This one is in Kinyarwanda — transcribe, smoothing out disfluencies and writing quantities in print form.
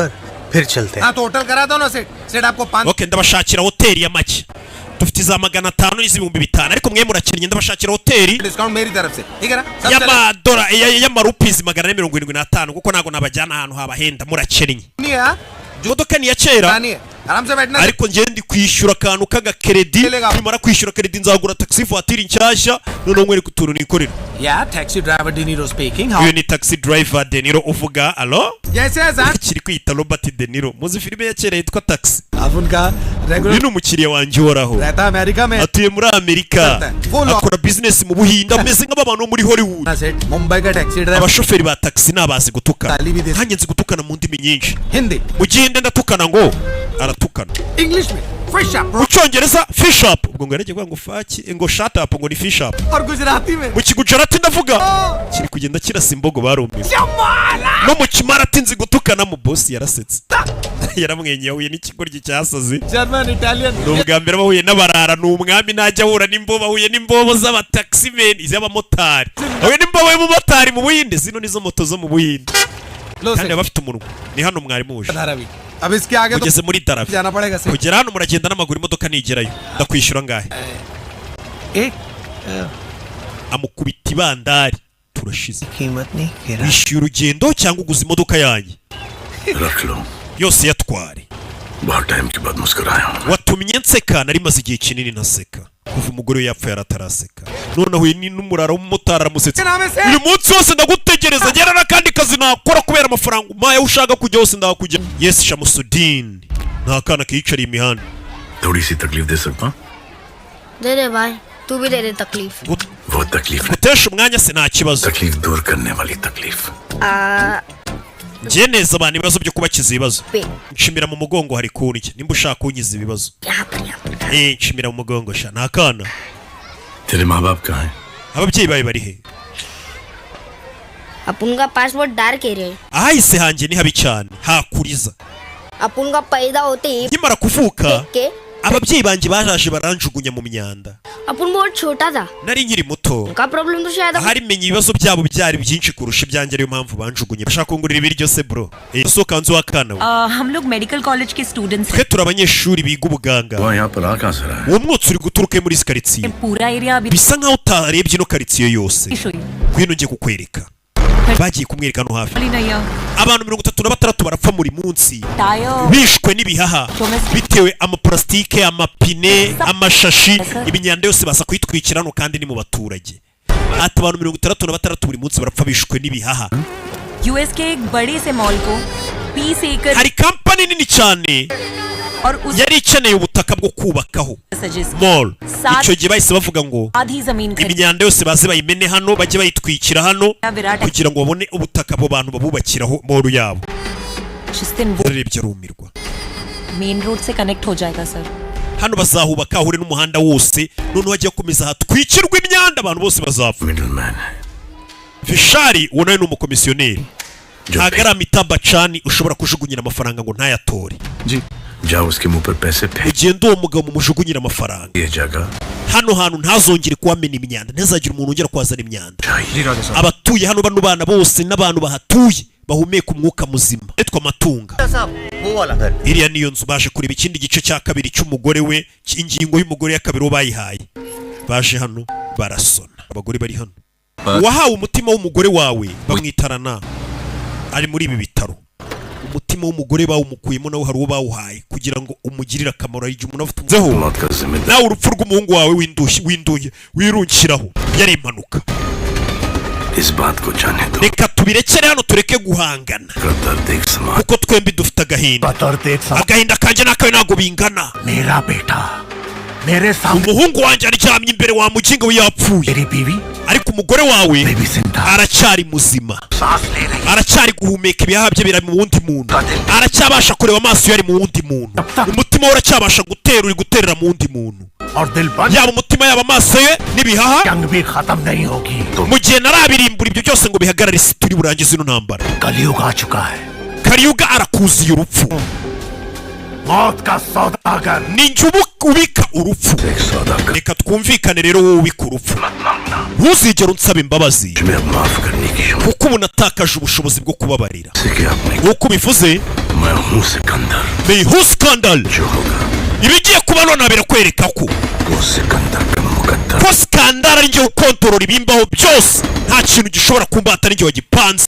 रुककर फिर चलते हैं। हाँ, तो होटल करा दो ना सेठ। सेठ, आपको पाँच Okay, ndabashakira hoteli ya make. Dufite iza 500 n'iz'ibihumbi 5, ariko mwe murakennye, ndabashakira hoteli discount मेरी तरफ से, ठीक है ना? सब चले। Y'amadora y'amarupizi 475, kuko ntabwo nabajyana ahantu habahenda, murakennye. नहीं है, हाँ? Imodoka ni iya kera. नहीं है, आराम से बैठना। Ariko njye ndi kwishyura akantu k'agakeredi. Nimara kwishyura keredi nzagura taxi voiture nshyashya, noneho nkwereke utuntu nikorera. Yeah, taxi driver De Niro speaking. Uyu ni taxi driver De Niro uvuga. Alo? Yes yes. Kiri kwita Robert De Niro. Muzi filime ya kera yitwa Taxi? आप उनका regular Uyu ni umukiriya wanjye uhoraho. रहता है America में। Atuye muri Amerika, akora bizinesi mu Buhinde, ameze nk'abantu bo muri Hollywood. सेठ, मुंबई का taxi driver. Abashoferi ba taxi ni abazi gutukana. Nanjye nzi gutukana mu ndimi nyinshi. Hindi. Mu Gihinde ndatukana ngo aratukana. English में fish up. Mu Cyongereza fish up, ubwo ngo yaragiye kuvuga ngo fuck, ngo shut up, ngo ni fish up. और गुजराती में Mu Kigujarati ndavuga kiri kugenda kirasa imbogo, barumiwe. No mu Kimarati nzi gutukana. Mu bosi yarasetse, yaramwenyeye, ahuye n'ikigoryi cyasaze. German, Italian. Ni ubwa mbere bahuye n'abarara. Ni umwami ntajya ahura n'imbobo, ahuye n'imbobo z'abataximen, iz'abamotari, ahuye n'imbobo y'umumotari mu Buhinde. Zino nizo moto zo mu Buhinde kandi baba bafite umunwa. Ni hano mwari muje. Dharavi, अब इसके आगे तो Mugeze muri Dharavi. जाना पड़ेगा सेठ। Kugera hano muragenda n'amaguru, imodoka nigerayo. Ndakwishyura ngahe? एक Amukubita ibandari, turashize. कीमत नहीं गिरा। Wishyuye urugendo cyangwa uguze imodoka yanjye? रख लो। Yose yatware. बहुत टाइम के बाद मुस्कुराया हूँ। Watumye nseka, nari maze igihe kinini ntaseka. Kuva umugore we yapfa yarataraseka, none ahuye n'umurara w'umumotari aramusetsa. Uyu munsi wose ndagutegereza, ngera n'akandi kazi nakora kubera amafaranga umpaye, aho ushaka kujya hose ndahakujya. Yes, Shamusudin nta kana kiyicariye imihanda. थोड़ी सी तकलीफ दे सकता हूँ? दे दे भाई, तू भी दे दे तकलीफ। वो तकलीफ Gutesha umwanya se nta kibazo. तकलीफ दूर करने वाली तकलीफ। आ, Njye neza abantu ibibazo byo kubakiza ibibazo. पे Nshimira mu mugongo, hari kundya nimba ushaka kunkiza ibibazo. Eh, nshimira mu mugongo sha, nta kana. तेरे माँ बाप कहाँ हैं? Ababyeyi bawe bari he? अपन का पास बहुत dark area है। Ahahise hanjye ni habi cyane, hakuriza. अपन का पैदा होते ही Nkimara kuvuka, के ababyeyi banjye baraje baranjugunya mu myanda. अपन बहुत छोटा था। Nari nkiri muto. उनका problem तो शायद Ahari menya ibibazo byabo byari byinshi kurusha ibyanjye, ariyo mpamvu banjugunye. Bashaka kungurira ibiryo se bro? Eh, sohoka nzu w'akana we. हम लोग medical college के students. Twe turi abanyeshuri biga ubuganga. वहाँ यहाँ पर आ कहाँ से रहा है? Uwo mwotsi uri guturuka muri izi karitsiye. पूरा area अभी Bisa nkaho utarebye ino karitsiye yose. Ngwino njye kukwereka. Bagiye kumwereka hano hafi. नहीं। Abantu 36 barapfa buri munsi tyre bishwe n'ibihaha, bitewe amaparasitike, amapine, amashashi, imyanda yose baza kuyitwikira hano, kandi ni mu baturage. Ati abantu 66 buri munsi barapfa bishwe n'ibihaha. US के एक बड़े से मॉल को 20 एकड़ Hari kampani nini cyane और उस yari ikeneye ubutaka bwo kubakaho suggest mall. Icyo gihe bahise bavuga ngo आधी जमीन खरीद imyanda yose baze bayimene hano, bajye bayitwikira hano Virat kugira ngo babone ubutaka abo bantu babubakiraho mall yabo. जिस दिन वो Yararebye arumirwa. Main road से connect हो जाएगा sir. Hano bazahubaka ahure n'umuhanda wose, noneho hajya gukomeza hatwikirwa imyanda, abantu bose bazapfa. Middleman. Vishari uwo nawe ni umukomisiyoneri, ntabwo ari Amitabh Bachchan ushobora kujugunyira amafaranga ngo ntayatore. जी, जाओ, उसके मुंह पर पैसे फेंक। Ugende uwo mugabo mumujugunyire amafaranga. ये जगह Hano hantu ntazongere kuhamena imyanda, ntazagire umuntu wongera kuhazana imyanda. जी राजा साहब। Abatuye hano, bano bana bose n'abantu bahatuye bahumeka umwuka muzima yitwa Amatunga. वो वाला घर। Iriya niyo nzu. Baje kureba ikindi gice cya kabiri cy'umugore we, ingingo y'umugore ya kabiri uwo bayihaye. Baje hano barasona abagore bari hano. Uwahawe umutima w'umugore wawe bamwitarana ari muri ibi bitaro. Umutima w'umugore bawumukuyemo, nawe hari uwo bawuhaye kugira ngo umugirire akamaro. Hari igihe umuntu afite umuzeho मौत का जिम्मेदार nawe urupfu rw'umuhungu wawe windushye winduye wirungikiraho, yari impanuka. इस बात को जाने दो। Reka tubirekere hano, tureke guhangana, का दर्द एक समान kuko twembi dufite agahinda. Agahinda kanjye n'akawe ntabwo bingana. मेरा बेटा मेरे सामने Umuhungu wanjye aryamye imbere wa muginga we yapfuye, ariko umugore wawe aracyari muzima, aracyari guhumeka, ibihaha bye biri mu wundi muntu, aracyabasha kureba, amaso ye ari mu wundi muntu, umutima we uracyabasha gutera, uri guterera mu wundi muntu. और दिल बंद Yaba umutima, yaba amaso ye n'ibihaha. जंग भी खत्म नहीं होगी। Mu gihe narabirimbura ibyo byose ngo bihagarare, isi turi burangize ino ntambara. कलयुग आ चुका है। Kariyuga arakuziye urupfu. मौत का सौदागर। Ni njye ubika urupfu. Reka twumvikane rero, wowe ubika urupfu ntuzigere unsaba imbabazi. मैं अब माफ करने की क्षमता Kuko ubu natakaje ubushobozi bwo kubabarira. से कि आपने Nk'uko ubivuze, मैं हूँ सिकंदर। Mehu Sikandar. जो होगा Ibigiye kuba none birakwereka ko वो सिकंदर का मुकद्दर। ko Sikandar ari njye ukontorora ibimbaho byose, nta kintu gishobora kumbata, ari njye wagipanze.